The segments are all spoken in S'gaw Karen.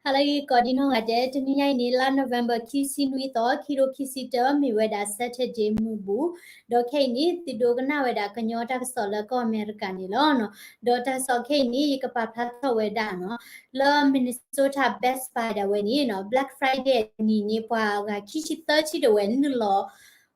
ဟါလၢအဂ့ၤ ကိးဒံနီၢ်ဂၤဒဲး, တနံၤညါအံၤန့ၣ် လါ November ခံဆံနွံသီ ခံကထိခံဆံတၢ မ့ၢ်ဝဲဒၣ် Saturday မုၢ်ဘူၣ်, ဒီးခဲအံၤန့ၣ် သုဒိကနၣ်ဝဲဒၣ်ကညီတၢ်ကစီၣ်လၢကီၢ်အမဲရကၤန့ၣ်လီၤ. ဒီးတၢ်ကစီၣ်ခဲအံၤန့ၣ် ယကပာ်ဖျါထီၣ်ဝဲဒၣ်နီၤ, လၢ Minnesota Best Buy ဒၣ်ဝဲန့ၣ်နီၤ Black Friday အနံၤန့ၣ် ပှၤဂၤခံဆံသၢဆံဒၣ်ဝဲ နုာ်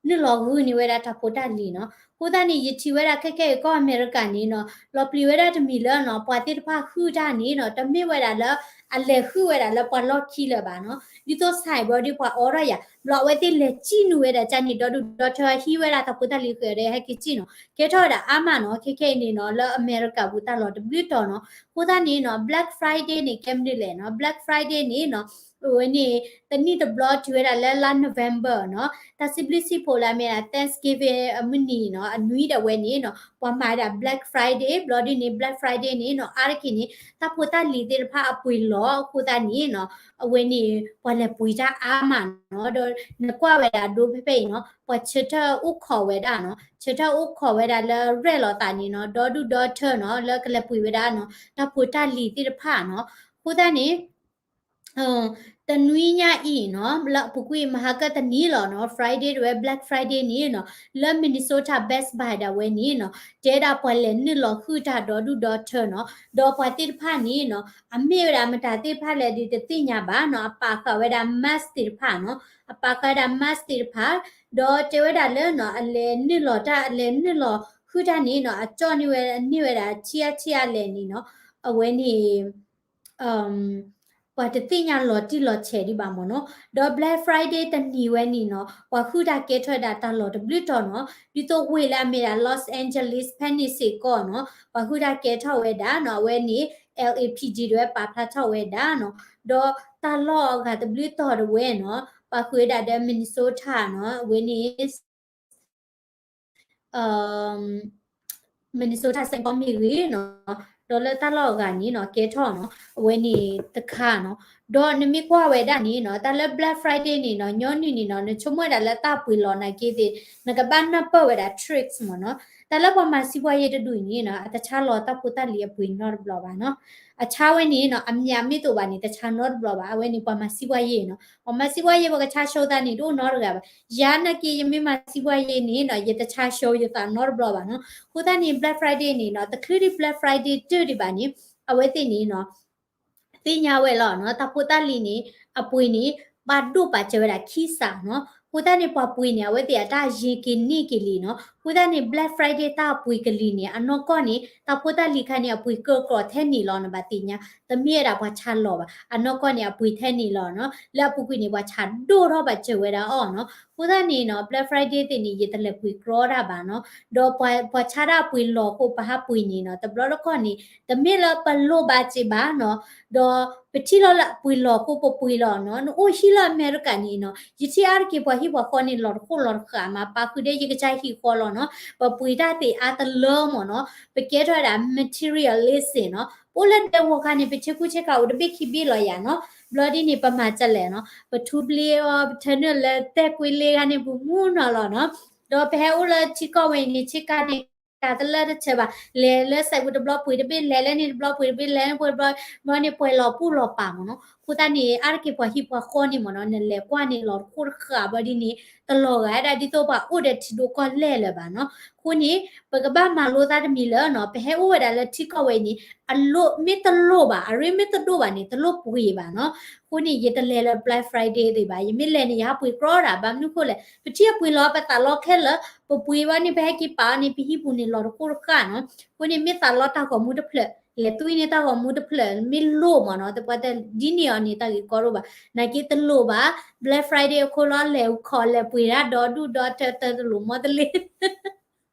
လီၤဂုာ်န့ၢ်ဝဲဒၣ်တၢ်ဖိတၢ်လံၤနီၤ. အဃိသတးန့ၣ် ယထံၣ်ဝဲဒၣ်ခဲကဲအံၤ ကီၢ်အမဲရကၤန့ၣ်နီၤ လီၤပျံၤဝဲဒၣ်တမံၤလၢနီၤ ပှၤသ့ၣ်တဖၣ်ဟုၣ်တၢ်န့ၣ်နီၤ တမ့ၢ်ဝဲဒၣ်လၢ အလဲၤဟုၣ်ဝဲဒၣ်လၢပှၤလီၢ်ခံလၢၤဘၣ်နီၤ. ဒ်သိးစဲးဘျီဒ်ပှၤအိးထီၣ်ယၤ ဘျီအဝဲသ့ၣ်လဲၤစံၣ်နုာ်ဝဲဒၣ်ကန့ၣ် ဒီဒူၣ်ဒီထၢ ဟံးဝဲဒၣ်တၢ်ဖိတၢ်လံၤဃုာ်ဒီးဟဲက့ၤစံၣ်နီၤ ကဲထီၣ်ဝဲဒၣ်အါမးနီၤ. ခဲကဲအံၤန့ၣ်နီၤ လၢအမဲရကၤပူၤတၢ်လီၢ်တဘျုးတီၤနီၤ. အဃိသတးန့ၣ်နီၤ Black Friday န့ၣ် ကဲမနုၤလဲၣ်နီၤ Black Friday န့ၣ်နီၤ အဝဲန့ၣ် တနံၣ်တဘျီတုၤဝဲဒၣ်လၢလါ November နီၤ တၢ်စံးဘျုးစံးဖှိၣ်လၢအမ့ၢ်ဒၣ် Thanksgiving အမုၢ်နံၤနီၤ အနွံဒၣ်ဝဲန့ၣ်နီၤ ပှၤမၤဝဲဒၣ် Black Friday ဘျီဒ်န့ၣ် Black Friday န့ၣ်နီၤ အါတက့ၢ်န့ၣ် တၢ်ဖိတၢ်လံၤသ့ၣ်တဖၣ်အပှ့ၤလီၤအဃိသတးန့ၣ်နီၤ အဝဲန့ၣ် ပှၤလဲၤပှ့ၤတၢ်အါမးနီၤ. ဒီးနကွၢ်ဝဲဒၣ်ဒိဖဲဖဲအံၤနီၤ ပှၤဆၢထၢၣ်အိၣ်ခိးဝဲဒၣ်နီၤ ဆၢထၢၣ်အိၣ်ခိးဝဲဒၣ်လၢရဲၣ်လီၤသးန့ၣ်နီၤ ဒီဒူၣ်ဒီထၢနီၤ လၢကလဲၤပှ့ၤဝဲဒၣ်နီၤ တၢ်ဖိတၢ်လံၤသ့ၣ်တဖၣ်နီၤ. အဃိသတးန့ၣ် တနွံညါအံၤနီၤ လၢအပူၤကွံာ်မဟါကတနံၤလီၤနီၤ Friday ဒၣ်ဝဲ Black Friday န့ၣ်နီၤ လၢ Minnesota Best Buy ဒၣ်ဝဲန့ၣ်နီၤ တဲဒၣ်ပှၤလဲၤနုာ်လီၤဟုၣ်တၢ်ဒီဒူၣ်ဒီထၢနီၤ ဒီးပှၤသ့ၣ်တဖၣ်န့ၣ်နီၤ အမ့ၢ်ဝဲဒၣ်မတၤသ့ၣ်တဖၣ်လဲၣ်ဒီးတသ့ၣ်ညါဘၣ်နီၤ အပာ်ဃာ်ဝဲဒၣ် mask သ့ၣ်တဖၣ်နီၤ အပာ်ဃာ်ဝဲဒၣ် mask သ့ၣ်တဖၣ် ဒီးတဲဝဲဒၣ်လၢနီၤ အလဲၤနုာ်လီၤတၢ် အလဲၤနုာ်လီၤဟုၣ်တၢ်န့ၣ်နီၤ အကၠီၣ်န့ၢ်ဝဲန့ၢ်ဝဲဒၣ်ဆံးအါဆံးအါလဲၣ်န့ၣ်နီၤ အဝဲန့ၣ် ပှၤတသ့ၣ်ညါလီၤတံၢ်လီၤဆဲးဒံးဘၣ်မ့ၢ်နီၤ. ဒီး Black Friday တနံၤဝဲန့ၣ်နီၤ ပှၤဟုၣ်တၢ်ကဲထီၣ်ဝဲဒၣ်တၢ်လီၢ်တဘျုးတီၤနီၤ ဒ်သိးဝ့ၢ်လၢအမ့ၢ်ဒၣ် Los Angeles ဖဲန့ၣ်စ့ၢ်ကီးနီၤ ပှၤဟုၣ်တၢ်ကဲထီၣ်ဝဲဒၣ်နီၤ အဝဲန့ၣ် L A P D ဒၣ်ဝဲပာ်ဖျါထီၣ်ဝဲဒၣ်နီၤ. ဒီးတၢ်လီၢ်အဂၤတဘျုးတီၤဒၣ်ဝဲနီၤ ပာ်ဃုာ်ဝဲဒၣ်ဒီး Minnesota နီၤ အဝဲန့ၣ် Minnesota Saint Paul မ့ၢ်ဂ့ၤနီၤ ဒီးလၢတၢ်လီၢ်အဂၤန့ၣ်နီၤ ကဲထီၣ်နီၤ အဝဲန့ၣ်တခါနီၤ. ဒီးနမ့ၢ်ကွၢ်ဝဲဒၣ်န့ၣ်နီၤ တၢ်လၢ Black Friday န့ၣ်နီၤ ညီနုၢ်န့ၣ်နီၤ နဆိကမိၣ်ဝဲဒၣ်လၢတၢ်ပှ့ၤလီၤနာ်က့သ့ၣ် နကဘၣ်နၢ်ပၢၢ်ဝဲဒၣ် tricks မ့ၢ်နီၤ. တၢ်လၢပှၤမၤစံးပှၤယဲၢ်တဒူၣ်အံၤန့ၣ်နီၤ အတဆါလီၤတၢ်ဖိတၢ်လံၤအပှ့ၤနီတဘျီဘၣ်နီၤ. အဆါဝဲန့ၣ်နီၤ အမံၤမ့ၢ်တအိၣ်ဘၣ်န့ၣ် တဆါနီတဘျီဘၣ်. အဝဲန့ၣ်ပှၤမၤစံးပှၤယဲၢ်နီၤ ပှၤမၤစံးပှၤယဲၢ် ပှၤကဆါရှုံးသးန့ၣ် တအိၣ်နီတဂၤဘၣ်. ယၤနာ်က့ ယမ့ၢ်မၤစံးပှၤယဲၢ်န့ၣ်နီၤ ယတဆါရှုံးယသးနီတဘျီဘၣ်နီၤ. အဃိသတးန့ၣ် Black Friday န့ၣ်နီၤ တချုးဒံး Black Friday တၢၢ်ဒံးဘၣ်န့ၣ် အဝဲသ့ၣ်န့ၣ်နီၤ သ့ၣ်ညါဝဲလီၤနီၤ တၢ်ဖိတၢ်လံၤန့ၣ် အပှ့ၤန့ၣ် ဘၣ်ဒိၣ်ပာ်စၢၤဝဲဒၣ်ခံစးနီၤ. အဃိသတးန့ၣ် ပှၤပှ့ၤန့ၣ် အဝဲသ့ၣ်အတၢ်ယ့ၤက့ၤန့ၢ်က့ၤလံနီၤ. အဃိသတးန့ၣ် Black Friday တၢ်အပှ့ၤကလံၤန့ၣ် အနီၢ်ကီၢ်န့ၣ် တၢ်ဖိတၢ်လံၤခါန့ၣ် အပှ့ၤကၢၢ်ကၢၢ်ထဲန့ၣ်လီၤ နဘၣ်သ့ၣ်ညါ တမ့ၢ်ဝဲဒၣ်ပှၤဆါလီၤဘၣ် အနီၢ်ကီၢ်န့ၣ် အပှ့ၤထဲန့ၣ်လီၤနီၤ. လၢအပူၤကွံာ်န့ၣ် ပှၤဆါဒိၣ်ထီၣ်ပာ်စၢၤဝဲဒၣ်အီၤနီၤ. အဃိသတးန့ၣ်နီၤ Black Friday သ့ၣ်န့ၣ် ယတလဲၤပှ့ၤကြီတၢ်ဘၣ်နီၤ. ဒီးပှၤဆါတၢ်အပှ့ၤလီၤအဃိ ပဟးပှ့ၤန့ၣ်နီၤ တဘျီတခီၣ်န့ၣ် တမ့ၢ်လၢပလိၣ်ဘၣ်စ့ၢ်ဘၣ်နီၤ. ဒီးပထံၣ်လီၤလၢအပှ့ၤလီၤအဃိ ပပှ့ၤလီၤနီၤ. နအိၣ်ဟံၣ်လၢအမဲရကၤန့ၣ်နီၤ ယထံၣ်အါတက့ၢ်ပှၤဟံၣ်ပှၤဃီန့ၣ် လီၤတဃိၣ်လီၤတဃာ်မး ပာ်ဃုာ်ဒီးယကစၢ်ဟံၣ်ဃီလီၤနီၤ. ပပှ့ၤတၢ်သ့ၣ်အါတလၢမ့ၢ်နီၤ. ပကဲထီၣ်ဝဲဒၣ် materialistic နီၤ. ပအိၣ်လၢဒဲကဝီၤခါန့ၣ် ပဆ့ကူဆ့ကၤအိၣ်တဘ့ၣ်ခံဘ့ၣ်လီၤယၤနီၤ. ဘျီဒ်န့ၣ် ပမၤကလဲၣ်နီၤ. ပထူဘျ့အီၤ ပထၢနုာ်လၢတဲာ်ကွံလ့ခါန့ၣ် ပမူနီၤလီၤနီၤ. ဒီးပဟဲအိၣ်လၢထံကီၢ်ဝဲအံၤန့ၣ် ဆ့ကၤန့ၣ် ကၤတလၢတဆၢဘၣ်. လဲၤလၢစဲးပူၤတဘျီပှ့ၤတဘ့ၣ် လဲၤလၢန့ၣ်တဘျီပှ့ၤတဘ့ၣ် လဲၤလၢပှ့ၤတဘျီ ဘျီန့ၣ်ပှဲၤလီၤပူၣ်လီၤပာ်မ့ၢ်နီၤ. အဃိသတးန့ၣ် အါတက့ၢ်ပှၤဟံၣ်ပှၤဃီန့ၣ်မ့ၢ်နီၤ နလဲၤကွၢ်န့ၣ်လီၤတဃိၣ်တဃာ်ဘျီဒ်န့ၣ် တလီၤဂာ်ဒၣ်ဒ်သိးပှၤအိၣ်ဒီးထံဒိၣ်ကီၢ်လဲၢ်လၢၤဘၣ်နီၤ. အဃိန့ၣ် ပကဘၣ်မၤလိသးတမံၤလၢနီၤ ပဟဲအိၣ်ဝဲဒၣ်လၢထံကီၢ်ဝဲအံၤန့ၣ် အလိၣ်မ့ၢ်တလိၣ်ဘၣ် အရ့မ့ၢ်တဒိၣ်ဘၣ်န့ၣ် တလိၣ်ပှ့ၤဘၣ်နီၤ. အဃိန့ၣ် ယတလဲၤလၢ Black Friday သ့ၣ်ဘၣ် ယမ့ၢ်လဲၤန့ၣ် ယဟးပှ့ၤကြီတၢ် ဘၣ်မနုၤဃိလဲၣ် ပထံၣ်အပှ့ၤလီၤပသးလီခဲလၢာ် ပပှ့ၤဘၣ်န့ၣ် ပဟဲက့ၤပာ်အီၤန့ၣ် ပဟံၣ်ပူၤန့ၣ်လီၤတဃိၣ်တဃာ်နီၤ. အဃိန့ၣ် မ့ၢ်သးလီတၢ်ဂီၤမူတဖျၢၣ် လဲၤသွံန့ၢ်တၢ်ဂီၤမူတဖျၢၣ် မ့ၢ်လိၣ်မ့ၢ်နီၤ သပှၢ်တဒ်န့ၣ်အီၤန့ၣ် တၢ်ဂ့ၢ်ကီဒိၣ်ဘၣ် နာ်က့တလိၣ်ဘၣ် Black Friday အခိၣ်လီၤ လဲၤခီၣ်လဲၤပှ့ၤတၢ်ဒီဒူၣ်ဒီထၢတၢ်တလိၣ်မီတလ့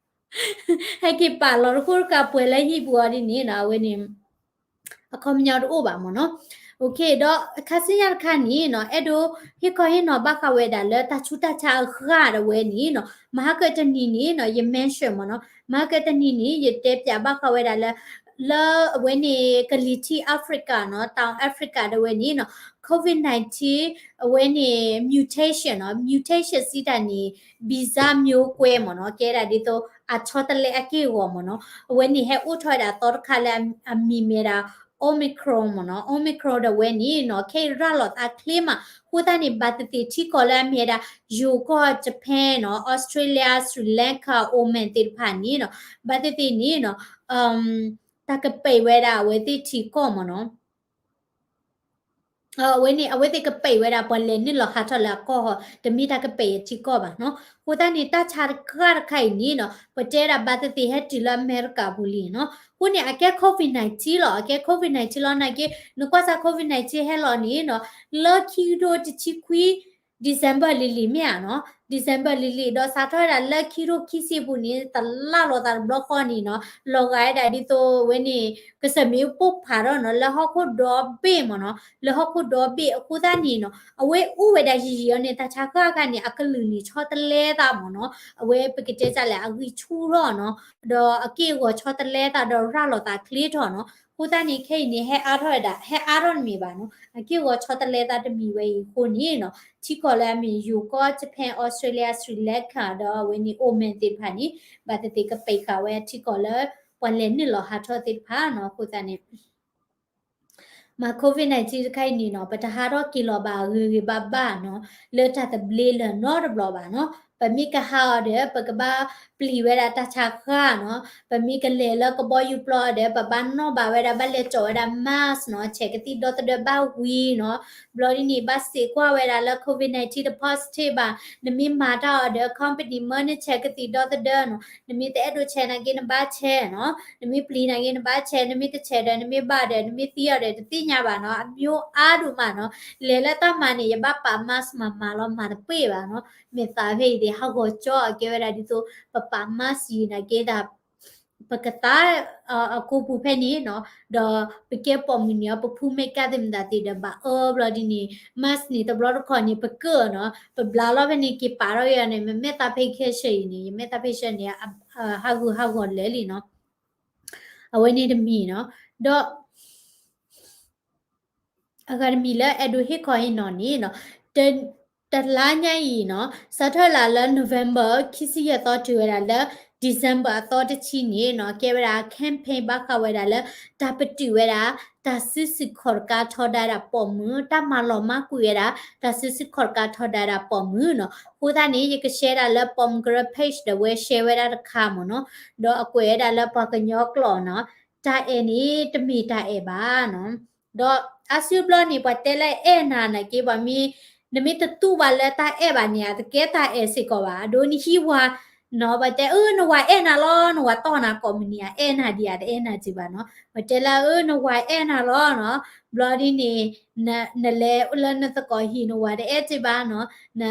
ဟဲက့ၤပာ်လီၤတဃိၣ်တဃာ်ပှဲၤလၢဟံၣ်ပူၤအီၤဒ်န့ၣ်နီၤ အဝဲန့ၣ် အခီပညီတအိၣ်ဘၣ်မ့ၢ်နီၤ. ဒီးခါဆူညါတခါန့ၣ်နီၤ အဲၣ်ဒိးဟ့ၣ်ခီဟ့ၣ်နီၤဘၣ်ဃးဝဲဒၣ်လၢတၢ်ဆူးတၢ်ဆါအဂၤဒၣ်ဝဲန့ၣ်နီၤ မဟါကတနံၤန့ၣ်နီၤ ယ mention မ့ၢ်နီၤ မဟါကတနံၤန့ၣ် ယတဲပၠးဘၣ်ဃးဝဲဒၣ်လၢ လၢအဝဲန့ၣ် ကလံၤထံး Africa နီၤ တောင် Africa ဒၣ်ဝဲန့ၣ်နီၤ COVID nineteen အဝဲန့ၣ် mutation နီၤ mutation စံးတၢ်န့ၣ် ဗီဇမျိုးကွဲ မ့ၢ်နီၤ ကဲဒၣ်ဒ်သိး အဆီတလဲအက့ၢ်အဂီၤမ့ၢ်နီၤ အဝဲန့ၣ်ဟဲအိၣ်ထီၣ်ဝဲဒၣ်သီတခါလၢအမံၤမ့ၢ်ဒၣ် Omicron မ့ၢ်နီၤ, Omicron ဒီးဝဲန့ၣ်နီၤ ခဲအံၤရၤလီၤသးချ့မး, အဃိသတးန့ၣ် ဘၣ်သ့ၣ်သ့ၣ်ထံကီၢ်လၢအမ့ၢ်ဝဲဒၣ် ယိၤကီၢ် Japan နီၤ, Australia, Sri Lanka, Oman သ့ၣ်တဖၣ်န့ၣ်နီၤ, ဘၣ်သ့ၣ်သ့ၣ်န့ၣ်နီၤ တၢ်ကပဲာ်ဝဲဒၣ်အဝဲသ့ၣ်ထံကီၢ်မ့ၢ်နီၤ အဝဲန့ၣ် အဝဲသ့ၣ်ကပဲာ်ဝဲဒၣ်ပှၤလဲၤနုာ်လီၤဟးထီၣ်လၢအကီၢ်ဟီ, တမ့ၢ်တၢ်ကပဲာ်အထံကီၢ်ဘၣ်နီၤ. အဃိသတးန့ၣ် တၢ်ဆါတခါတခါအံၤန့ၣ်နီၤ ပတဲဒၣ်ဘၣ်သ့ၣ်သ့ၣ်ဟဲတုၤလၢအမဲရကၤပူၤလံနီၤ. အဃိန့ၣ် အကဲ COVID nineteen လီၤ, အကဲ COVID nineteen လီၤ နာ်က့ နကွၢ်စၢ် COVID nineteen ဟဲလီၤန့ၣ်နီၤ လၢခံကထိတဆံခွံ December လံၤလံၤမ့ၢ်ဧါနီၤ, December လံၤလံၤ ဒီးစးထီၣ်ဝဲဒၣ်လၢခံကထိခံဆံအပူၤန့ၣ် တလၢ်လီၤသးတဘျီဃီန့ၣ်နီၤ, လီၤဂာ်ဝဲဒၣ်ဒ်သိးဝဲန့ၣ် ကစၢၢ်မ့ၣ်အူပိၢ်ဖးထီၣ်နီၤ လၢဟီၣ်ခိၣ်ဒီဘ့ၣ်မ့ၢ်နီၤ, လၢဟီၣ်ခိၣ်ဒီဘ့ၣ်အဃိသတးန့ၣ်နီၤ အဝဲအိၣ်ဝဲဒၣ်ယံာ်ယံာ်အီၤန့ၣ် တၢ်ဆါဃၣ်ဃၣ်န့ၣ် အကလုာ်န့ၣ်ဆီတလဲသးမ့ၢ်နီၤ, အဝဲပကတဲဒ်လဲၣ် အဂံၢ်ဆူၣ်ထီၣ်နီၤ, ဒီးအက့ၢ်အဂီၤဆီတလဲသးဒီးရၤလီၤသးချ့ထီၣ်နီၤ. အဃိသတးန့ၣ် ခဲအံၤန့ၣ် ဟဲအါထီၣ်ဝဲဒၣ် ဟဲအါထီၣ်တမံၤဘၣ်နီၤ, အက့ၢ်အဂီၤဆီတလဲသးတမံၤဝဲအံၤအဃိန့ၣ်နီၤ ထံကီၢ်လၢအမ့ၢ်ယိၤကီၢ် Japan, Australia, Sri Lanka ဒီးအဝဲန့ၣ် Oman သ့ၣ်တဖၣ်န့ၣ် ဘၣ်သ့ၣ်သ့ၣ်ကပဲာ်ဃာ်ဝဲထံကီၢ်လၢ ပှၤလဲၤနုာ်လီၤဟးထီၣ်သ့ၣ်တဖၣ်နီၤ. အဃိသတးန့ၣ် မၤ COVID nineteen တခါအံၤန့ၣ်နီၤ ပတဟးထီၣ်က့ၤလီၤဘၣ်ဂ့ၤဂ့ၤဘၣ်ဘၣ်နီၤ လၢတၢ်သဘျ့လၢၤနီတဘျီဘၣ်နီၤ. ပမ့ၢ်ကဟးအီၤဒီး ပကဘၣ်ပျံၤဝဲဒၣ်တၢ်ဆါဃၣ်နီၤ, ပမ့ၢ်ကလဲၤလၢကဘီယူၤပျီအီၤဒီး ပဘၣ်နီၣ်ဘၣ်ဝဲဒၣ်ဘၣ်လဲၤကၠီၤဝဲဒၣ် mask နီၤ, ဆဲးကသံၣ်ဒီသဒၢဘၣ်ဝံၤနီၤ. ဘျီဒ်န့ၣ် ဘၣ်စ့းကွၢ်ဝဲဒၣ်လၢ COVID nineteen တ positive ဘၣ်, နမ့ၢ်မၤတၢ်အီၤဒီး company မၢနဆဲးကသံၣ်ဒီသဒၢနီၤ, နမ့ၢ်တအဲၣ်ဒိးဆဲးနာ်က့ နဘၣ်ဆဲးနီၤ, နမ့ၢ်ပျံၤနာ်က့ နဘၣ်ဆဲး, နမ့ၢ်တဆဲးဒီး နမ့ၢ်ဘၣ်ဒီး နမ့ၢ်သံအီၤဒီး တသ့ၣ်ညါဘၣ်နီၤ, အမျိုးအါဒိၣ်မးနီၤ. လဲၤလၢတၢ်မၤန့ၣ် ယဘၣ်ပာ် mask မၤမၤလီၤ မၤတပှဲၤဘၣ်နီၤ. မ့ၢ်သးဖဲအံၤဒီး ဟးဂီၤကၠီအကဲဝဲဒၣ်ဒ်သိး ပပာ် mask ယံၤနာ်က့ဒၣ် ပကသါ အကိာ်ပူၤဖဲန့ၣ်နီၤ, ဒီးပကဲပိာ်မုၣ်န့ၣ် ပဖူ makeup သ့ၣ်မတၤသ့ၣ်ဒီး ဘၣ်အၢဘျီဒ်န့ၣ် mask န့ၣ် တဘျီတခီၣ်န့ၣ် ပကၢၣ်နီၤ, ပဘျးလီၤဖဲန့ၣ် က့ၤပာ်ထီၣ်က့ၤအီၤန့ၣ် မ့ၢ်မဲာ်သၣ်ဖဲခဲဆၢအံၤန့ၣ် ယမဲာ်သၣ်ဖဲဆၢန့ၣ် ဟးဂူာ်ဟးဂီၤလၢာ်လံနီၤ. အဝဲန့ၣ်တမံၤနီၤ, ဒီး အဂၤတမံၤလၢအဲၣ်ဒိးဟ့ၣ်ခီဟ့ၣ်နီၤန့ၣ်နီၤ, တလါညါအံၤနီၤ စးထီၣ်လၢ November ခံဆံယဲၢ်သီတုၤဝဲဒၣ်လၢ December အသီတဆံန့ၣ်နီၤ ကဲဝဲဒၣ် campaign ဘၣ်ဃးဝဲဒၣ်လၢ တၢ်ပတုာ်ဝဲဒၣ် တၢ်စုဆူၣ်ခီၣ်တကးထီဒါဒၣ်ပိာ်မုၣ်, တၢ်မၤလီၤမၢ်ကွံာ်ဝဲဒၣ် တၢ်စုဆူၣ်ခီၣ်တကးထီဒါဒၣ်ပိာ်မုၣ်နီၤ. အဃိသတးန့ၣ် ယက share ဒၣ်လၢပိာ်မုၣ်ကရၢ page ဒီးဝဲ share ဝဲဒၣ်တခါမ့ၢ်နီၤ, ဒီးအကွဲးဝဲဒၣ်လၢပှၤကညီကျိာ်နီၤ တၢ်အဲၣ်န့ၣ် တမ့ၢ်တၢ်အဲၣ်ဘၣ်နီၤ. ဒီးအါစုဘျီန့ၣ် ပှၤတဲလၢအဲၣ်နၤနာ်က့ ပှၤမ့ၢ် နမ့ၢ်တတူၢ်ဘၣ်လၢတၢ်အဲၣ်ဘၣ်န့ၣ် အတကဲတၢ်အဲၣ်စ့ၢ်ကီးဘၣ်. အဒိနဟံးဝါနီၤ ပှၤတဲအၢ နဝၤအဲၣ်နၤလီၤ နဝၤတီၢ်နၤကိးမုၢ်နံၤ အအဲၣ်နၤဒံးဧါ တအဲၣ်နၤစ့ၢ်ဘၣ်နီၤ. ပှၤတဲလၢအၢ နဝၤအဲၣ်နၤလီၤနီၤ, ဘျီဒ်န့ၣ် နလဲၤလၢနသကိးဟံၣ် နဝၤတအဲၣ်စ့ၢ်ဘၣ်နီၤ, န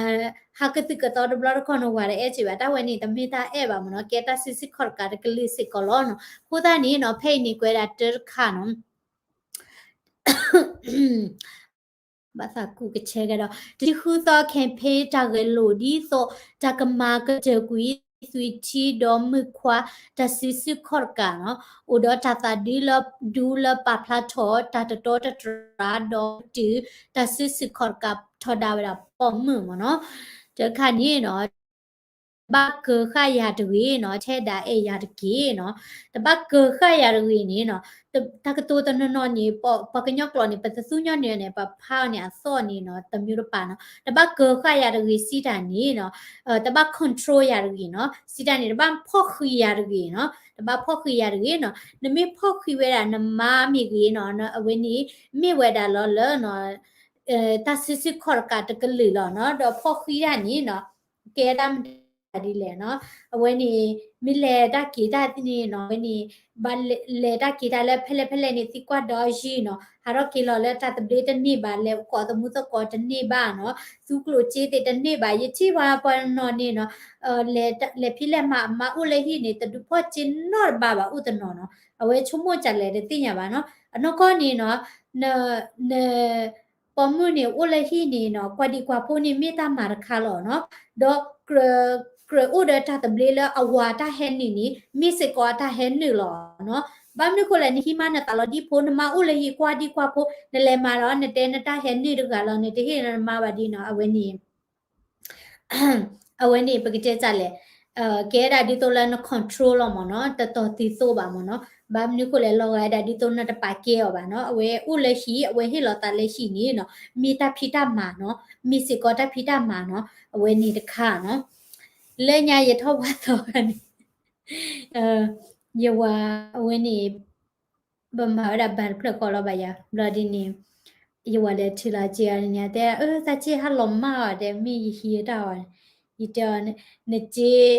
ဟးကသုၣ်ကသီတဘျီတခီၣ် နဝၤတအဲၣ်စ့ၢ်ဘၣ်. တၢ်ဝဲန့ၣ် တမ့ၢ်တၢ်အဲၣ်ဘၣ်မ့ၢ်နီၤ, ကဲတၢ်စုဆူၣ်ခီၣ်တကးတကလုာ်စ့ၢ်ကီးလီၤနီၤ. အဃိသတးန့ၣ်နီၤ ဖဲအံၤန့ၣ် ကွဲးဒၣ်တၢ်တခါနီၤ ဘၣ်သးကူးကဆဲကဒီး တဆံဃုသီ campaign တၢ်ဂဲၤလိာ်ဒ်သိး တၢ်ကမၤကတၢၢ်ကွံာ် သွံၣ်ထံဒီးမုၣ်ခွါ တၢ်စုဆူၣ်ခီၣ်တကးနီၤ, အိၣ်ဒီးတၢ်သးဒူလၢ ဒူလၢပာ်ဖျါထီၣ် တၢ်တတီတတြၢ်ဒီးတုၤ တၢ်စုဆူၣ်ခီၣ်တကးထီဒါဝဲဒၣ်ပိာ်မုၣ်မ့ၢ်နီၤ, တခါန့ၣ်နီၤ တဘၣ်ကၢၤဃာ်ယၤတဂ့ၤနီၤ, ထဲဒၣ်အဲၣ်ယၤတက့ၢ်နီၤ, တဘၣ်ကၢၤဃာ်ယၤတဂ့ၤန့ၣ်နီၤ, တၢ်ကတိၤတနီၤနီၤန့ၣ် ပှၤကညီကျိာ်န့ၣ် ပတသူညီနုၢ်န့ၣ် ပဖးအီၤန့ၣ်အသီၣ်န့ၣ်နီၤ တမျိုးတပါနီၤ, တဘၣ်ကၢၤဃာ်ယၤတဂ့ၤ စံးတၢ်န့ၣ်နီၤ, တဘၣ် control ယၤတဂ့ၤနီၤ, စံးတၢ်န့ၣ် တဘၣ်ဖီၣ်ဃံးယၤတဂ့ၤနီၤ, တဘၣ်ဖီၣ်ဃံးယၤတဂ့ၤနီၤ, နမ့ၢ်ဖီၣ်ဃံးဝဲဒၣ်နမါမ့ၢ်ဂ့ၤနီၤ, အဝဲန့ၣ် မ့ၢ်ဝဲဒၣ်လီၤလၢ တၢ်စုဆူၣ်ခီၣ်တကးတကလုာ်လီၤနီၤ, ဒီးဖီၣ်ဃံးတၢ်န့ၣ်နီၤ ကဲတၢ်မတၤဒ်လဲၣ်နီၤ, အဝဲန့ၣ် မ့ၢ်လဲၤတၢ်က့ၤတၢ်န့ၣ်နီၤ, အဝဲန့ၣ် ဘၣ်လဲၤတၢ်က့ၤတၢ်လၢဖဲလဲၣ်ဖဲလဲၣ်န့ၣ် သံကွၢ်ဒီးယံၤနီၤ, ဟးထီၣ်က့ၤလီၤလၢတၢ်သဘျ့တန့ၢ်ဘၣ်, လဲၤကိးသမူသကိးတန့ၢ်ဘၣ်နီၤ, သူကျိၣ်စ့သ့ၣ်တန့ၢ်ဘၣ်, ယထံၣ်ပှၤပှၤနီၤန့ၣ်နီၤ လဲၤဖံးလဲၤမၤ အမါအိၣ်လၢဟံၣ်န့ၣ် တဒုးဖီၣ်စ့နီတဘ့ၣ်ဘၣ် အိၣ်တနီၤနီၤ, အဝဲဆိကမိၣ်ကလဲၣ်တသ့ၣ်ညါဘၣ်နီၤ, အနီၢ်ကီၢ်န့ၣ်နီၤ န ပိာ်မုၣ်န့ၣ်အိၣ်လၢဟံၣ်န့ၣ်နီၤ ကွၢ်ဒံကွၢ်ဖိန့ၣ်မ့ၢ်တၢ်မၤတခါလီၤနီၤ, ဒီး ကြၢးအိၣ်ဒီးတၢ်သဘျ့လၢအဝၤတၢ်ဟဲနုာ်န့ၣ် မ့ၢ်စ့ၢ်ကီးအတၢ်ဟဲနုာ်လီၤနီၤ, ဘၣ်မနုၤဃိလဲၣ် နဟံးမါနသးလီၤဒ်ဖိ နမါအိၣ်လၢဟံၣ်ကွၢ်ဒံကွၢ်ဖိ နလဲၤမၤဒီး နတဲနတၢ်ဟဲနုာ်တဂၤလီၤ နတဟ့ၣ်နမါဘၣ်ဒ်နီၤ, အဝဲန့ၣ် အဝဲန့ၣ် ပကတဲဒ်လဲၣ်, ကဲဒၣ်ဒ်သိးလၢန control လီၤမ့ၢ်နီၤ, တတီၤသံသိးဘၣ်မ့ၢ်နီၤ, ဘၣ်မနုၤဃိလဲၣ် လီၤဂာ်ဝဲဒၣ်ဒ်သိးနတပာ်ကဲအီၤဘၣ်နီၤ, အဝဲအိၣ်လၢဟံၣ် အဝဲဟ့ၣ်လီၤသးလၢဟံၣ်န့ၣ်နီၤ, မ့ၢ်တၢ်ဖံးတၢ်မၤနီၤ, မ့ၢ်စ့ၢ်ကီးတၢ်ဖံးတၢ်မၤနီၤ, အဝဲန့ၣ်တခါနီၤ. လၢညါယထီၣ်ပှၢ်သီခါန့ၣ် ယဝၤအဝဲန့ၣ် ပမၤဝဲဒၣ်ဘၣ်တဖျၢၣ်ဃီလီၤဘၣ်ယၤ ဘျီဒ်န့ၣ် ယဝၤလဲၤထုးလီၤစ့အီၤန့ၣ် တဲ အၢ သးစ့ဟးလီၤမၢ်အီၤ တဲ မ့ၢ်ယဟံးတၢ်အီၤ, ယတဲအီၤ နစ့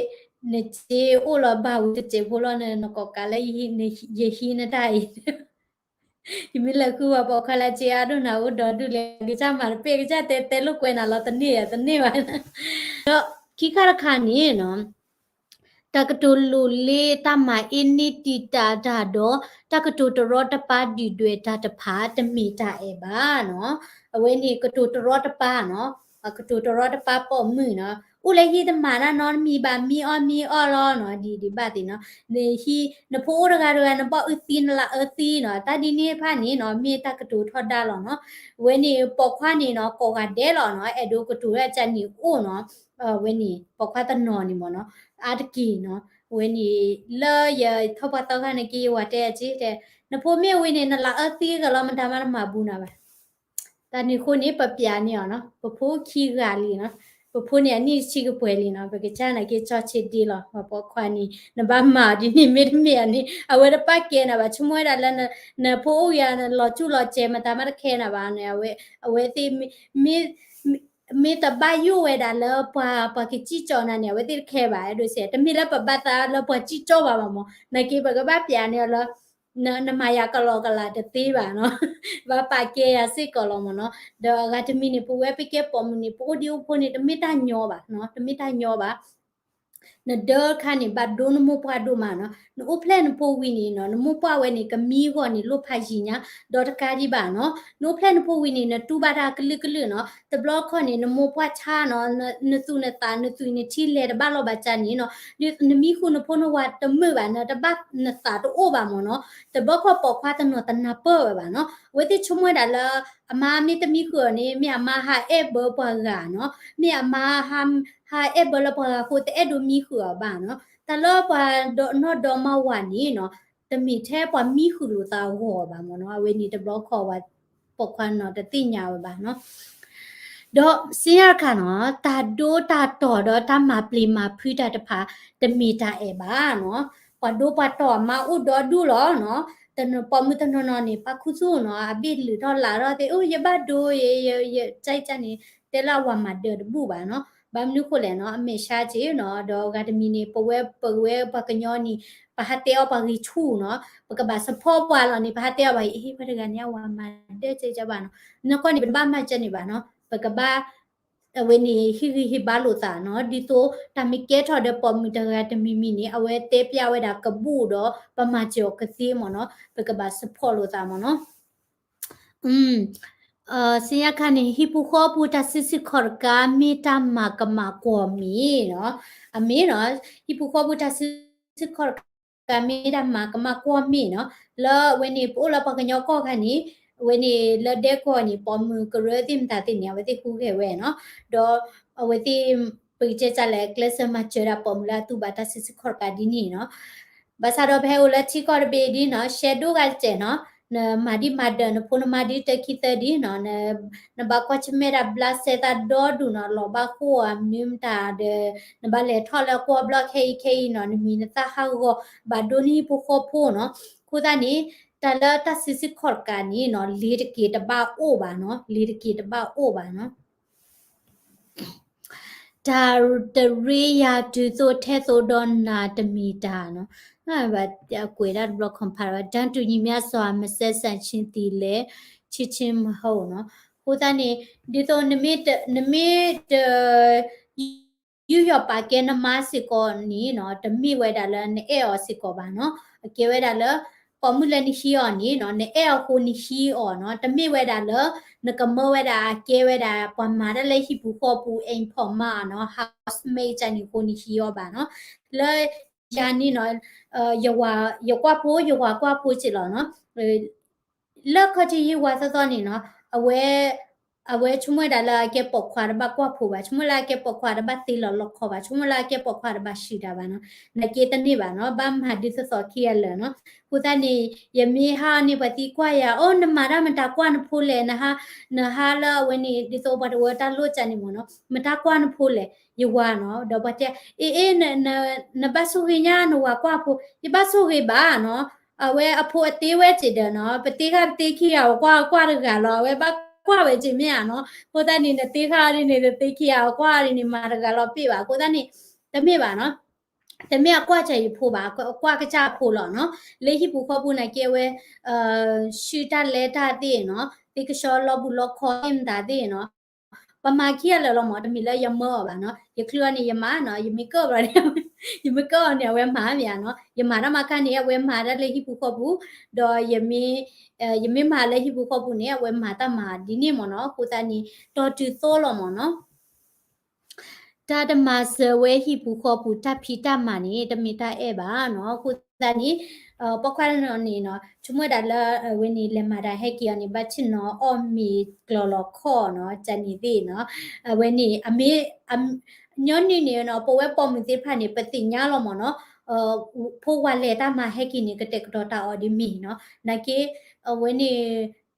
နစ့အိၣ်လီၤဘၣ်ဝံၤတစဲးဖိလီၤ နကိးကးလၢ ယဟံးနတၢ်အံၤ ယမ့ၢ်လဲၤဃုဝဲပိာ်ခွါလၢစ့အါဒိၣ်နၤအိၣ်ဒီဒူၣ်လဲၣ် ကစၢ်မၤတပ့ၢ် ကစၢ်တဲတဲလိာ်ကွဲနၤလီၤ တန့ၢ်ဧါ တန့ၢ်ဘၣ်. ဒီးခံခါတခါန့ၣ်နီၤ တၢ်ကတိၤလိၤလ့တၢ်မၤအ့န့ၢ်တံာ်တာ်တၢ်ဒီး တၢ်ကတိၤတရီတပါဒုၣ်ဒွဲၣ်တၢ်တဖၣ် တမ့ၢ်တၢ်အဲၣ်ဘၣ်နီၤ. အဝဲန့ၣ်ကတိၤတရီတပါနီၤ, ကတိၤတရီတပါပိာ်မုၣ်နီၤ, အိၣ်လၢဟံၣ်တမၤတၢ်နီတမံၤဘၣ် မံအီၣ်မံအီၣ်လီၤနီၤ, ဒ်ဒ်ဘၣ်သ့ၣ်နီၤ, နဟံၣ် နဖိအိၣ်တဂၤတဂၤ နဘၣ်အုၣ်သံ နလၢအၢသံနီၤ, တၢ်ဒ်န့ၣ်တဖၣ်န့ၣ်နီၤ မ့ၢ်တၢ်ကတိၤထီဒါလီၤနီၤ. အဝဲန့ၣ်ပိာ်ခွါန့ၣ်နီၤ ကိးဂၤဒဲးလီၤနီၤ အဲၣ်ဒိးကတိၤလၢအကန့ၣ်အိၣ်နီၤ. အဝဲန့ၣ်ပိာ်ခွါတနီၤန့ၣ်မ့ၢ်နီၤ အါတက့ၢ်နီၤ, အဝဲန့ၣ် လၢယထီၣ်ပှၢ်သီခါန့ၣ်က့ ယဝၤတဲအီၤက့တဲ နဖိမ့ၢ်ဝံၤန့ၣ် နလၢအၢသံကလီၤ မတၤမးတမၤဘူးနၤဘၣ်. တၢ်န့ၣ်အဃိန့ၣ် ပပျးန့ၢ်အီၤနီၤ, ပဖိခံဂၤလံနီၤ, ပဖိန့ၣ်အနံၣ်တဆံကပှဲၤလံနီၤ, ပကစၢ်နာ်က့ ကၠီဆ့ဒ့လီၤ, ပပိာ်ခွါန့ၣ် နဘၣ်မၤအီၤဒ်န့ၣ် မ့တမ့ၢ်အီၤန့ၣ် အဝဲတပာ်ကဲနၤဘၣ်, ဆိကမိၣ်ဝဲဒၣ်လၢ နဖိအိၣ်ဂ့ၤ လီၤကၠူၣ်လီၤစဲး မတၤမးတခဲနၤဘၣ်န့ၣ်, အဝဲသ့ၣ် မ့ၢ်တဘၣ်ယိၣ်ဝဲဒၣ်လၢပှၤ ပှၤကစံၣ်ကၠီနၤန့ၣ် အဝဲသ့ၣ်တခဲဘၣ်, အဲၣ်ဒိးစဲး တမ့ၢ်လၢပဘၣ်သးလၢပှၤစံၣ်ကၠီဘၣ်မ့ၢ်နီၤ, နာ်က့ပကဘၣ်ပျးန့ၢ်အီၤလၢ နမၤယၤကလီကလီတသ့ဘၣ်နီၤ, ဘၣ်ပာ်ကဲယၤစ့ၢ်ကီးလီၤမ့ၢ်နီၤ. ဒီးအဂၤတမံၤန့ၣ် ပဝဲပကဲပိာ်မုၣ်န့ၣ် ပအိၣ်ဒံးအိၣ်ဖိန့ၣ် တမ့ၢ်တၢ်ညီဘၣ်နီၤ, တမ့ၢ်တၢ်ညီဘၣ် နဒၢခါန့ၣ် ဘၣ်ဒိနမိၢ်ပှၢ်ဒိၣ်မးနီၤ, နအိၣ်ဖျဲၣ်နဖိဝံၤန့ၣ်နီၤ နမိၢ်ပှၢ်ဝဲန့ၣ် ကမံဂီၢ်န့ၣ် လိၣ်ဖးယံၤညါ ဒီးတကးဒံးဘၣ်နီၤ, နအိၣ်ဖျဲၣ်နဖိဝံၤန့ၣ် နတူၢ်ဘၣ်တၢ်ကလုာ်ကလုာ်နီၤ, တဘျီခီန့ၣ် နမိၢ်ပှၢ်ဆါနီၤ, နသူၣ်နသး နသွံၣ်နထံလဲၤတဘၣ်လီၤဘၣ်ကၢ်န့ၣ်နီၤ, နမံဃုာ်နဖိနဝၤတမုာ်ဘၣ် နတဘၣ်နသးတအိၣ်ဘၣ်မ့ၢ်နီၤ, တဘျီခီပိာ်ခွါတနီၤတနၢ်ပၢၢ်ဝဲဘၣ်နီၤ, အဝဲသ့ၣ်ဆိကမိၣ်ဝဲဒၣ်လၢ အမါမ့ၢ်တမံဃုာ်အီၤန့ၣ် မ့ၢ်အမါဟးအဲၣ်ဘၢပှၤဂၤနီၤ, မ့ၢ်အမါ ဟးအဲၣ်ဘၢလၢပှၤဂၤအဃိ တအဲၣ်ဒိးမံဃုာ်အီၤဘၣ်နီၤ, တၢ်လၢပှၤဒီးနီၢ်ဒီမါဝၤန့ၣ်နီၤ, တမ့ၢ်ထဲပှၤမံဃုာ်လိာ်သးအဂီၢ်ဘၣ်မ့ၢ်နီၤ, အဝဲန့ၣ်တဘျီခီဝဲ ပိာ်ခွါနီၤတသ့ၣ်ညါဝဲဘၣ်နီၤ. ဒီးစံးညါတခါနီၤ တၢ်ဒိတၢ်တီၤဒီးတၢ်မၤပျံၤမၤဖုးတၢ်တဖၣ် တမ့ၢ်တၢ်အဲၣ်ဘၣ်နီၤ, ပှၤဒိပှၤတီၤအမါအိၣ်ဒီဒူၣ်လီၤနီၤ, ပိာ်မုၣ်တနီၤနီၤန့ၣ် ပာ်ခူသူၣ်နီၤ အဘ့ၣ်လုာ်ထီၣ်လးထီၣ်သ့ၣ် အိၣ် ယဘၣ်ဒိ ယ ယ ကၢ်ကၢ်န့ၣ် တဲလၢအဝၤမၤဒၢးတဘူၣ်ဘၣ်နီၤ, ဘၣ်မနုၤဃိလဲၣ်နီၤ အမဲာ်ဆှးက့နီၤ, ဒီးအဂၤတမံၤန့ၣ် ပဝဲပဝဲပှၤကညီန့ၣ် ပဟးတဲအီၤပှၤဂ့ၤဆူၣ်နီၤ, ပကဘၣ် support ပှၤလီၤန့ၣ် ပဟးတဲအီၤပှၤဂ့ၤ အ့ ပှၤတဂၤန့ၣ် အဝၤမၤဒၢးကၢ်ကၢ်ဘၣ်နီၤ, နကွၢ်န့ၣ် ပတဘၣ်မၤကၢ်န့ၣ်ဘၣ်နီၤ, ပကဘၣ် အဝဲန့ၣ် ဟ့ၣ်ဂံၢ်ဟ့ၣ်ဘါလိာ်သးနီၤ, ဒ်သိးတၢ်မ့ၢ်ကဲထီၣ်ဒီးပိာ်မုၣ်တဂၤတမံၤမံၤန့ၣ် အဝဲတဲပျးဝဲဒၣ်ကဘူၣ်ဒီး ပမၤစၢၤအီၤကသ့မ့ၢ်နီၤ, ပကဘၣ် support လိာ်သးမ့ၢ်နီၤ. စံးညါခါန့ၣ် ဟံၣ်ပူၤဃီပူၤတၢ်စုဆူၣ်ခီၣ်တကး မ့ၢ်တၢ်မၤကမၣ်ကွီၢ်မ့ၢ်နီၤ, အမ့ၢ်နီၤ, ဟံၣ်ပူၤဃီပူၤတၢ်စုဆူၣ်ခီၣ်တကး မ့ၢ်တၢ်မၤကမၣ်ကွီၢ်မ့ၢ်နီၤ, လၢအဝဲန့ၣ် ပအိၣ်လၢပှၤကညီကီၢ်ခါန့ၣ် အဝဲန့ၣ်လၢဒဲကဝီၤန့ၣ် ပိာ်မုၣ်ကရၢသ့ၣ်မတၤသ့ၣ်န့ၣ် အဝဲသ့ၣ်ဟူးဂဲၤဝဲနီၤ, ဒီးအဝဲသ့ၣ် ပကတဲတၢ်လဲၣ် ကျဲးစၢးမၤစၢၤဒၣ်ပိာ်မုၣ်လၢအတူၢ်ဘၣ်တၢ်စုဆူၣ်ခီၣ်တကးဒ်န့ၣ်နီၤ, ဘၣ်ဆၣ်ဒီးပဟဲအိၣ်လၢထံကီၢ်တဘ့ၣ်ဒ်နီၤ ရှဲဒိၣ်ဂၤတစဲးနီၤ, နမၤဒံးမၤဒၢးနဖိနမါဒ်တၢ်ခံသၢဒ်နီၤ, နဘၣ်ကွၢ်ဆၢၣ်မဲာ်တၢ်ဘျးစဲသးဒီဒူၣ်နီၤ, လီၤဘၣ်ဃိၣ်ဧါမနုၤမတၤဒီး နဘၣ်လဲၤထီၣ်လၢကွီၢ်ဘျီခဲအံၤခဲအံၤနီၤ, နမံၤနသၣ်ဟးဂီၤ ဘၣ်ဒိန့ၢ်ဟံၣ်ဖိဃီဖိနီၤ, အဃိသတးန့ၣ် တၢ်လၢတၢ်စုဆူၣ်ခီၣ်တကးန့ၣ်နီၤ လ့ၤတက့ၤတဘၣ်အိၣ်ဘၣ်နီၤ, လ့ၤတက့ၤတဘၣ်အိၣ်ဘၣ်နီၤ. တၢ်တရ့ယၤတုၤသိးထဲသိးဒီးနၤတမ့ၢ်တၢ်နီၤ, ကွဲးဒၣ်တဘျီ compare ဝဲ တၢ်တူၢ်ညီမျၢ်စီၤ မစဲစၣ်ဆ့သံလဲၣ် ဆ့ဆ့မဟီနီၤ, အဃိသတးန့ၣ် ဒ်သိးနမ့ၢ်တ နမ့ၢ်တ ယူးယီၣ်ပာ်ကဲနမါစ့ၢ်ကီးန့ၣ်နီၤ, တမ့ၢ်ဝဲဒၣ်လၢနအဲၣ်အီၤစ့ၢ်ကီးဘၣ်နီၤ, အကဲဝဲဒၣ်လၢ ပိာ်မုၣ်လၢနဟံးအီၤန့ၣ်နီၤ, နအဲၣ်အီၤအဃိနဟံးအီၤနီၤ, တမ့ၢ်ဝဲဒၣ်လၢ နကမၢဝဲဒၣ်အကဲဝဲဒၣ် ပှၤမၤတၢ်လၢဟံၣ်ပူၤဃီပူၤ အိမ်ဖော်မနီၤ, housemaid ကန့ၣ်အဃိနဟံးအီၤဘၣ်နီၤ, လၢယၤန့ၣ်နီၤ, ယဝၤ ယကွၢ်ဖိ ယဝၤကွၢ်ဖိစ့ၢ်လီၤနီၤ, လၢခီၣ်ထံးယဝၤသီသီန့ၣ်နီၤ, အဝဲ ပ အဝဲဆိကမိၣ်ဝဲဒၣ်လၢအကဲပိာ်ခွါတဘၣ်ကွၢ်ဖိဘၣ်, ဆိကမိၣ်လၢအကဲပိာ်ခွါတဘၣ်သ့လီၤလီခီဘၣ်, ဆိကမိၣ်လၢအကဲပိာ်ခွါတဘၣ်ဆံးတၢ်ဘၣ်နီၤ, နာ်က့တန့ၢ်ဘၣ်နီၤ, ဘၣ်မၤဒုးသသိးခံဂၤလၢာ်နီၤ. အဃိသတးန့ၣ် ယမ့ၢ်ဟးအီၤန့ၣ် ပှၤသံကွၢ်ယၤ, အိၣ် နမၤတၢ်မတၤကွၢ်နဖိလဲၣ်, နဟါလၢအဝဲန့ၣ် ဒ်သိးပှၤတဝၢတၢ်လိၣ်ကန့ၣ်မ့ၢ်နီၤ, မတၤကွၢ်နဖိလဲၣ်, ယဝၤနီၤ, ဒီးပှၤတဲ အ့ အ့ နဘၣ်ဆိၣ်ဂ့ၤညါ နဝၤကွၢ်ဖိ, ယဘၣ်ဆိၣ်ဂ့ၤဘၣ်နီၤ, အဝဲအဖိအသ့ဝဲစ့ၢ်ဒီးနီၤ, ပသ့ခါပသ့ခံဂၤ ပကွၢ်ကွၢ်တဂၤလီၤ, အဝဲဘၣ်ကွၢ်ဝဲက့ၤမ့ၢ်ဧါနီၤ. အဃိသတးန့ၣ် နသ့ခါအီၤဒ်န့ၣ် တသ့ခံဂၤ အကွၢ်အီၤဒ်န့ၣ် မၤတဂၤလီၤပ့ၢ်ဘၣ်. အဃိသတးန့ၣ် တမ့ၢ်ဘၣ်နီၤ, တမ့ၢ်အကွၢ်စၢၤယဖိဘၣ်, အကွၢ်ကစၢ်အဖိလီၤနီၤ. လၢဟံၣ်ပူၤဃီပူၤနာ်က့အဝဲ ဆူတၢ်လဲၤတၢ်သ့ၣ်နီၤ, သ့ကဆှီလီၤဘူးလီၤခီသ့ၣ်မတၤသ့ၣ်နီၤ, ပမၤခံဂၤလၢာ်လီၤမ့ၢ်, တမ့ၢ်လၢယမၢအီၤဘၣ်နီၤ. ယချုးအီၤန့ၣ် ယမၤနီၤ, ယမ့ၢ်ကၢၣ်ဘၣ်န့ၣ် ယမ့ၢ်ကၢၣ်အီၤန့ၣ် အဝဲမၤမ့ၢ်ဧါနီၤ. ယမၤတၢ်မၤခါန့ၣ် အဝဲမၤတၢ်လၢဟံၣ်ပူၤဃီပူၤ, ဒီး ယမ့ၢ်မၤလၢဟံၣ်ပူၤဃီပူၤန့ၣ် အဝဲမၤတၢ်မၤဒ်န့ၣ်မ့ၢ်နီၤ. အဃိသတးန့ၣ် တီၢ်တုၤသိလီၤမ့ၢ်နီၤ. တၢ်တမၤစၢၤဝဲဟံၣ်ပူၤဃီပူၤ တၢ်ဖံးတၢ်မၤန့ၣ် တမ့ၢ်တၢ်အဲၣ်ဘၣ်နီၤ. အဃိသတးန့ၣ် ပိာ်ခွါတနီၤန့ၣ်နီၤ, ဆိကမိၣ်ဝဲဒၣ်လၢ အဝဲန့ၣ် လဲၤမၤတၢ်ဟဲက့ၤအီၤန့ၣ် ဘၣ်ဆ့ၣ်နီၤအီၣ်မ့ၤကျီၤလီၤခီနီၤ, ကန့ၣ်သ့ၣ်နီၤ. အဝဲန့ၣ် အမ့ၢ် ညီနုၢ်န့ၣ်နီၤ, ပဝဲပိာ်မုၣ်သ့ၣ်တဖၣ်န့ၣ် ပသ့ၣ်ညါလီၤမ့ၢ်နီၤ, ဖိဝၤလဲၤတၢ်မၤဟဲက့ၤန့ၣ် ကတဲာ်ကတီၤတၢ်အီၤဒ်မ့ၢ်နီၤ. နာ်က့ အဝဲန့ၣ်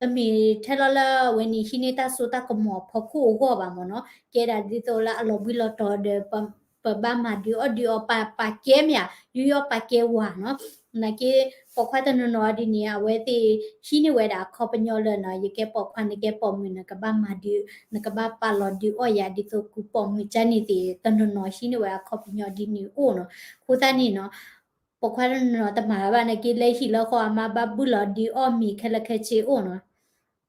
တမ့ၢ်ထဲလီၤလၢအဝဲန့ၣ် ဟံးန့ၢ်တၢ်စိတၢ်ကမီၤအဖီခိၣ်အဂီၢ်ဘၣ်မ့ၢ်နီၤ, ကဲဒၣ်ဒ်သိးလၢအလီၤဘှံးလီၤတီၤဒီး ပဘၣ်မၤဒုးအီၣ်ဒုးအီပာ်ကဲမ့ၢ်ဧါ, ယူးယီၣ်ပာ်ကဲဝၤနီၤ. နာ်က့ ပိာ်ခွါတနီၤနီၤဒ်န့ၣ် အဝဲသ့ၣ်ဟံးန့ၢ်ဝဲဒၣ်အခီပညီလၢနီၤ, ယကဲပိာ်ခွါ နကဲပိာ်မုၣ် နကဘၣ်မၤဒုး နကဘၣ်ပာ်လီၤဒုးအီၣ်ယၤ ဒ်သိးကူပိာ်မုၣ်ကန့ၣ်သ့ၣ် တနီၤနီၤဟံးန့ၢ်ဝဲအခီပညီဒ်န့ၣ်အိၣ်နီၤ. အဃိသတးန့ၣ်နီၤ ပိာ်ခွါတနီၤနီၤတမၤဘၣ် နာ်က့လၢဟံၣ်လၢဃီအမါဘၣ်ဘုၣ်လီၤဒုးအီၣ်မ့ၤခဲလၢာ်ခဲဆ့အိၣ်နီၤ.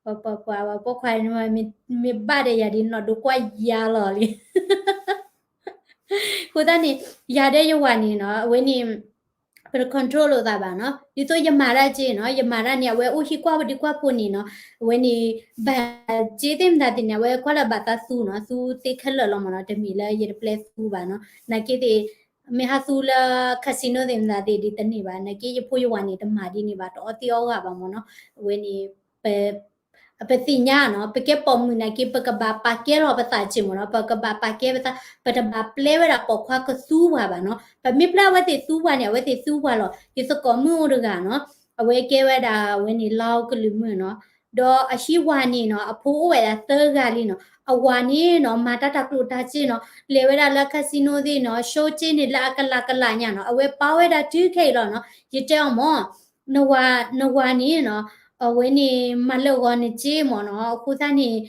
ပပပှၤပိာ်ခွါ မ့ၢ်ဘၣ်ဒီးယၤဒ်နီၢ်ဒိကွၢ်ယါလီၤလံ. အဃိသတးန့ၣ် ယၤဒီးယဝၤန့ၣ်နီၤ အဝဲန့ၣ် ပတ control လိာ်သးဘၣ်နီၤ. ဒ်သိးယမၤတၢ်က့နီၤ, ယမၤတၢ်န့ၣ် အဝဲအိၣ်ဟံၣ်ကွၢ်ဝဲဒုးကွၢ်ဖိန့ၣ်နီၤ, အဝဲန့ၣ် ဘၣ်က့သ့ၣ်မတၤသ့ၣ်န့ၣ် အဝဲကွၢ်လၢဘၣ်သးသူနီၤ, သူသ့ခဲလၢာ်လီၤမ့ၢ်နီၤ, တမ့ၢ်လၢယတပျဲသူဘၣ်နီၤ. နာ်က့သ့ၣ် မ့ၢ်ဟးသူလၢ casino သ့ၣ်မတၤသ့ၣ်ဒ်တန့ၢ်ဘၣ်, နာ်က့ယဖိယဝၤန့ၣ် တမၤဒ်န့ၣ်ဘၣ်, တအီသံးအီဂၤဘၣ်မ့ၢ်နီၤ. အဝဲန့ၣ် ပ ပသ့ၣ်ညါနီၤ, ပကဲပိာ်မုၣ်နာ်က့ ပကဘၣ်ပာ်ကဲလီၤပသးက့မ့ၢ်နီၤ, ပကဘၣ်ပာ်ကဲပသး, ပတဘၣ်ပျဲဝဲဒၣ်ပိာ်ခွါကသူပှၤဘၣ်နီၤ. ပမ့ၢ်ပျဲအဝဲသ့ၣ်သူပှၤန့ၣ် အဝဲသ့ၣ်သူပှၤလီၤ. ယသကိးမုၣ်အိၣ်တဂၤနီၤ, အဝဲကဲဝဲဒၣ်ဝဲန့ၣ် လီကလုာ်မုၣ်နီၤ, ဒီးအဟံၣ်ဝၤန့ၣ်နီၤ အဖိအိၣ်ဝဲဒၣ်သၢဂၤလံနီၤ. အဝၤန့ၣ်နီၤ မၤတၢ်တၤကျိၣ်တၤစ့နီၤ, လဲၤဝဲဒၣ်လၢ casino သ့ၣ်နီၤ, ဆိက့န့ၣ်လၢအကလးကလးညါနီၤ, အဝဲပာ်ဝဲဒၣ်တုၤခဲအံၤလီၤနီၤ. ယတဲအီၤမ့ၢ် နဝၤန့ၣ်နီၤ, အဝဲန့ၣ် မၤလၢာ်ဂီၤနစ့မ့ၢ်နီၤ, အဃိသတးန့ၣ်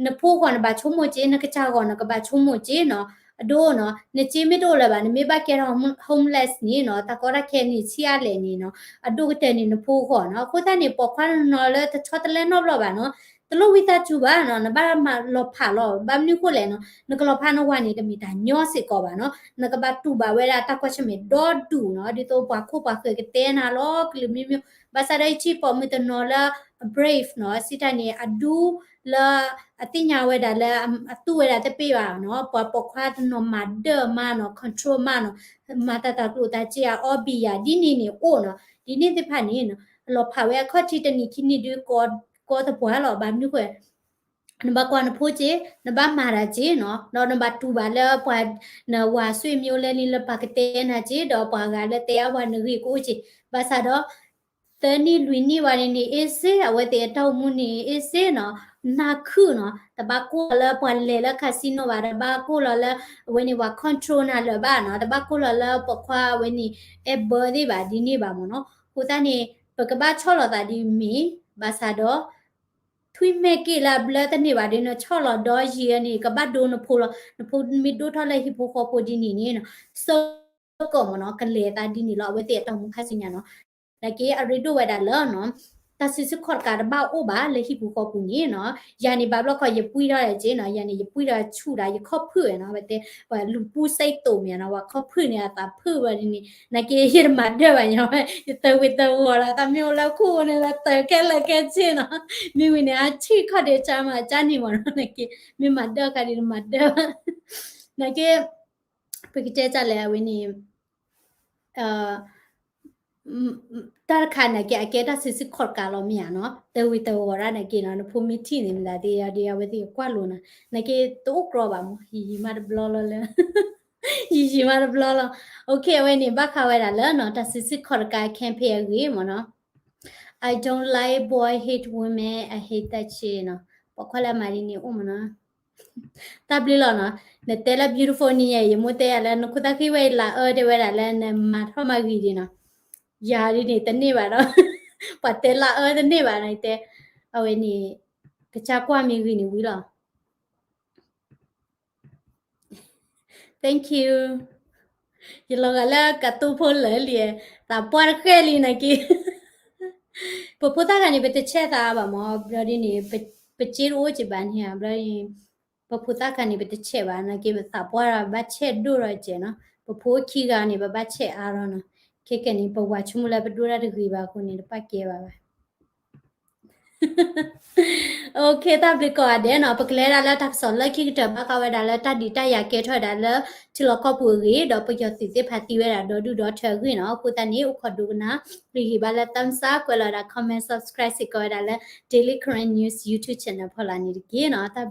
နဖိဂီၤနဘၣ်ဆိကမိၣ်စ့, နကစၢ်ဂီၤနကဘၣ်ဆိကမိၣ်စ့နီၤ, အဒိနီၤ, နစ့မ့ၢ်တအိၣ်လၢၤဘၣ်, နမ့ၢ်ဘၣ်ကဲထီၣ် homeless န့ၣ်နီၤ, တၢ်ကီတၢ်ခဲန့ၣ်ဆံးအါလဲၣ်န့ၣ်နီၤ, အဒိၣ်ကတၢၢ်န့ၣ်နဖိဂီၤနီၤ. အဃိသတးန့ၣ် ပိာ်ခွါနီၤလၢတဆီတလဲနီတဘျီဘၣ်နီၤ, တလိၣ်ဝံသးစူၤဘၣ်နီၤ, နဘၣ်မၤလီၤဖးလီၤ, ဘၣ်မနုၤဃိလဲၣ်နီၤ, နကလီၤဖးနဝၤန့ၣ် တမ့ၢ်တၢ်ညီစ့ၢ်ကီးဘၣ်နီၤ, နကဘၣ်တူၢ်ဘၣ်ဝဲဒၣ်တၢ်ကွၢ်ဆၢၣ်မဲာ်ဒီဒူၣ်နီၤ, ဒ်သိးပှၤခိၣ်ပှၤဃၢၤကတဲနၤလီၤ ကလုာ်မံၤမံၤ, ဘၣ်ဆၣ်ဒီးယထံၣ်ပိာ်မုၣ်တနီၤလၢအ brave နီၤ, စံးတၢ်န့ၣ် အဒူလၢအသ့ၣ်ညါဝဲဒၣ်လၢအသူဝဲဒၣ်တပ့ၢ်ဘၣ်နီၤ, ပှၤပိာ်ခွါတနီၤမၤဒၢၣ်မးနီၤ, control မးနီၤ, မၤတၢ်တၤကျိၣ်တၤစ့အအီဘံယၤဒ်န့ၣ်န့ၣ်အိၣ်နီၤ, ဒ်န့ၣ်သ့ၣ်တဖၣ်န့ၣ် လီၤဖးဝဲအခီၣ်ထံးတနံၤခံနံၤဒုး ကီတပှၢ်လီၤ, ဘၣ်မနုၤဃိ နဘၣ်ကွၢ်နဖိစ့, နဘၣ်မၤတၢ်စ့နီၤ, ဒီးနဘၣ်တူၢ်ဘၣ်လၢပှၤ နဝၤဆွေမျိုးလဲန့ၣ်လၢပှၤကတဲနၤစ့, ဒီးပှၤဂၤလၢတဲအါပှၤနဂ့ၢ်ကအိၣ်စ့, ဘၣ်ဆၣ်ဒီး သၢနံၣ်လွံၢ်နံၣ်ဝဲန့ၣ်န့ၣ် အ့စ့, အဝဲသ့ၣ်အတၢ်အိၣ်မူန့ၣ် အ့စ့နီၤ, နၢ်ခုၣ်နီၤ, တဘၣ်ကိၢ်လီၤလၢပှၤလဲၤလၢ casino ဘၣ်, တဘၣ်ကိၢ်လီၤလၢ အဝဲန့ၣ်ပှၤ control နၤလၢၤဘၣ်နီၤ, တဘၣ်ကိၢ်လီၤလၢပိာ်ခွါအဝဲန့ၣ် အဲၣ်ဘၢသ့ၣ်ဘၣ်ဒ်န့ၣ်ဘၣ်မ့ၢ်နီၤ. အဃိသတးန့ၣ် ပကဘၣ်ဆီၣ်လီၤသးဒ်မ့ၢ်, ဘၣ်ဆၣ်ဒီး ထွံၣ်မဲာ်က့ၣ်လၢအဘျၢတန့ၢ်ဘၣ်ဒီး နဆီၣ်လီၤဒီးယံာ်န့ၣ် ကဘၣ်ဒိနဖိလီၤ, နဖိမ့ၢ်ဒိၣ်ထီၣ်လၢဟံၣ်ဖိဃီဖိဒ်န့ၣ်န့ၣ်နီၤ, စၢကီၢ်မ့ၢ်နီၤ, ကလဲၤသးဒ်န့ၣ်လီၤ, အဝဲသ့ၣ်အတၢ်အိၣ်မူခါဆူညါနီၤ. နာ်က့အရ့ဒိၣ်ဝဲဒၣ်လၢနီၤ, တၢ်စုဆူၣ်ခီၣ်တကးတဘၣ်အိၣ်ဘၣ်လၢဟံၣ်ပူၤဃီပူၤန့ၣ်နီၤ, ယၤန့ၣ်ဘၣ်ဘျီခီယပှံၢ်ထီၣ်ဒၣ်က့နီၤ, ယၤန့ၣ် ယပှံၢ်ထီၣ်ဆူၣ်ဒၣ် ယခီၣ်ဖုၣ်ဝဲနီၤ, ဝဲတဲ ပှၤလူၤပူၤစဲးသိးမ့ၢ်နီၤ, ပှၤခီၣ်ဖုၣ်န့ၣ် အသးဖုၣ်ဝဲဒ်န့ၣ်, နာ်က့ယတမၤဒၢၣ်ဘၣ်ညီဝဲ, ယတၢ်ဝံၤတၢ်ဝီၤလီၤ, တၢ်မ့ၢ်အိၣ်လၢခိၣ်န့ၣ်လီၤ တၢ်ခဲလၢာ်ခဲဆ့နီၤ, မ့ၢ်ဝံၤန့ၣ် အဆံၣ်ခီၣ်ဒ့ကၢ်မးကၢ်န့ၣ်မ့ၢ်နီၤ, နာ်က့ မ့ၢ်မၤဒၢၣ်ခါဒ်တမၤဒၢၣ်ဘၣ်, နာ်က့ ပကတဲတၢ်လဲၣ် အဝဲန့ၣ် တၢ်တခါန့ၣ်က့ အကဲတၢ်စုဆူၣ်ခီၣ်တကးလီၤမ့ၢ်ဧါနီၤ, တဝံၤတဝီၤဒၣ်န့ၣ်က့နီၤ, နဖိမ့ၢ်ထံၣ်န့ၣ်မတၤသ့ၣ်ဒီး အဝဲသ့ၣ်ကွၢ်လိာ်နၤ, နက့တအိၣ်ကြီဘၣ်မး, ယံာ်ယံာ်မးတဘျီလီၤလၢ ယံာ်ယံာ်မးတဘျီလီၤ. Okay, အဝဲန့ၣ် ဘၣ်ဃးဝဲဒၣ်လၢနီၤ တၢ်စုဆူၣ်ခီၣ်တကး campaign အဂ့ၢ်မ့ၢ်နီၤ. I don't like boy, hate women, I hate that shit နီၤ, ပိာ်ခွါလၢအမၤဒ်န့ၣ်အိၣ်မ့ၢ်နီၤ. တၢ်ဘျုးလီၤနီၤ, နတဲလၢ beautiful န့ၣ် ယမိၢ်တဲယၤလၢ နခိၣ်သၣ်ဃံဝဲအံၤလၢအၢတဲဝဲဒၣ်လၢနမၤထီၣ်မၤဂ့ၤဒံးနီၤ, ယၤဒ်န့ၣ်တန့ၢ်ဘၣ်ဒီး, ပှၤတဲလၢအၢတန့ၢ်ဘၣ်နီၤ, ယတဲ, အဝဲန့ၣ် ကစၢ်ကွၢ်မ့ၢ်ဂ့ၤန့ၣ်ဝံၤလီၤ. Thank you. ယလီၤဂာ်လၢကတိၢ်ဖိလၢာ်လံ, သးပှၢ်တဃဲၢ်လံနက့. ပဖိသၣ်ခါန့ၣ် ပတဆဲးသးဘၣ်မး, ဘျီဒ်န့ၣ် ပစ့တအိၣ်က့ဘၣ်န့ၣ်ဧါ, ဘျီဒ်န့ၣ် ပဖိသၣ်ခါန့ၣ် ပတဆဲးဘၣ်နက့, ပသးပှၢ်ဒီးဘၣ်ဆဲးဒိၣ်ဒီးကဲနီၤ, ပဖိခံဂၤန့ၣ် ပဘၣ်ဆဲးအါထီၣ်နီၤ, ခဲကနံၣ် ပဝၤဆိကမိၣ်လၢပဒိၣ်တၢ်တဂ့ၤဘၣ်အဃိန့ၣ် တပာ်ကဲဘၣ်ဘၣ်. Okay, တၢ်ဘျုးကိးဂၤဒဲးနီၤ, ပကလဲၤဒၣ်လၢတၢ်ကစီၣ်လၢခံကတၢၢ် ဘၣ်ဃးဝဲဒၣ်လၢတၢ်ဒုးတၢ်ယၤကဲထီၣ်ဝဲဒၣ်လၢ ထံလီၢ်ကီၢ်ပူၤအဂ့ၢ်, ဒီးပယီၤသုးသ့ၣ်တဖၣ်သံဝဲဒၣ်ဒီဒူၣ်ဒီထၢအဂ့ၢ်နီၤ. အဃိသတးန့ၣ် အိၣ်ခိးဒိကနၣ်, ဂံၢ်ဘါလၢ thumbs up, ကွဲးလီၤဝဲဒၣ် comment, subscribe စ့ၢ်ကီးဝဲဒၣ်လၢ Daily Karen News YouTube channel ဖီလာ်န့ၣ်တက့ၢ်နီၤ.